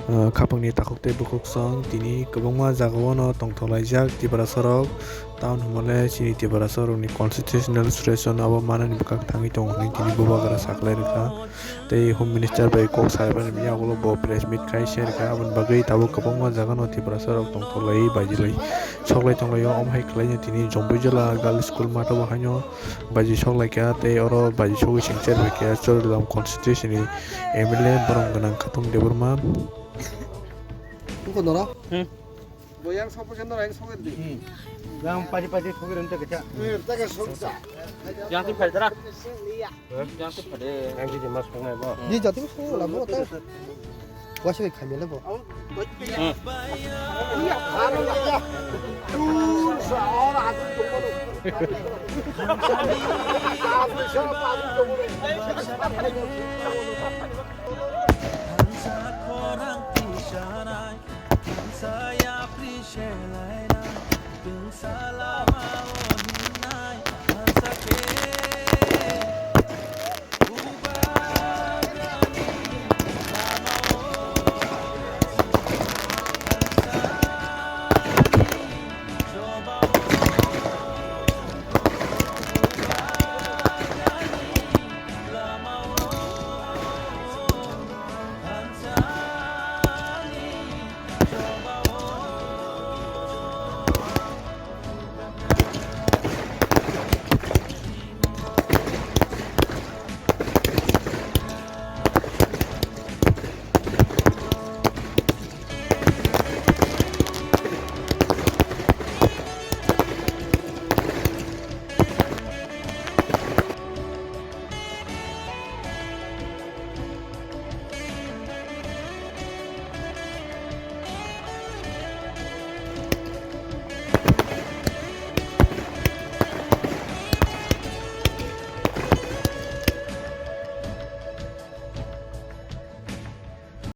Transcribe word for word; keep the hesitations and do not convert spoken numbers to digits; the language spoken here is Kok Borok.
Ah, khapangni takhuk tei bukhuksong tini kwbangma jagao no tongthok laijak Tiprasa rok. Town hwnmale chini Tiprasa rokni constitutional situation abo manani bwkhak thangwi tongo hwnwi tini bubagra saklai rwkha. Tei Home Minister bai kok salaimani yagulo bo press meet khai se rwkha. Aboni bagwi tabuk kwbangma jagano Tiprasa rok tongthok laiwi baji bai soklai tonglaio. Omo hai khlaino tini Jompuijala Girls School mathobo haino baji soklaikha tei oro baji sogwi singcha rwbaikha Chorigram constituency ni M L A borok gwnang Khatung Debbarma. Buko noro? Hmm. Bo yang sopo ke noro yang sopo di. Hmm. Yang padi padi sopo rin teke cha. Hmm, teke sopo cha. Yang tu phai dara. Yang tu phai de. Yang di mas kong nai bo. Di jati ko sopo la bo ta. Wasi kami le bo. Hmm.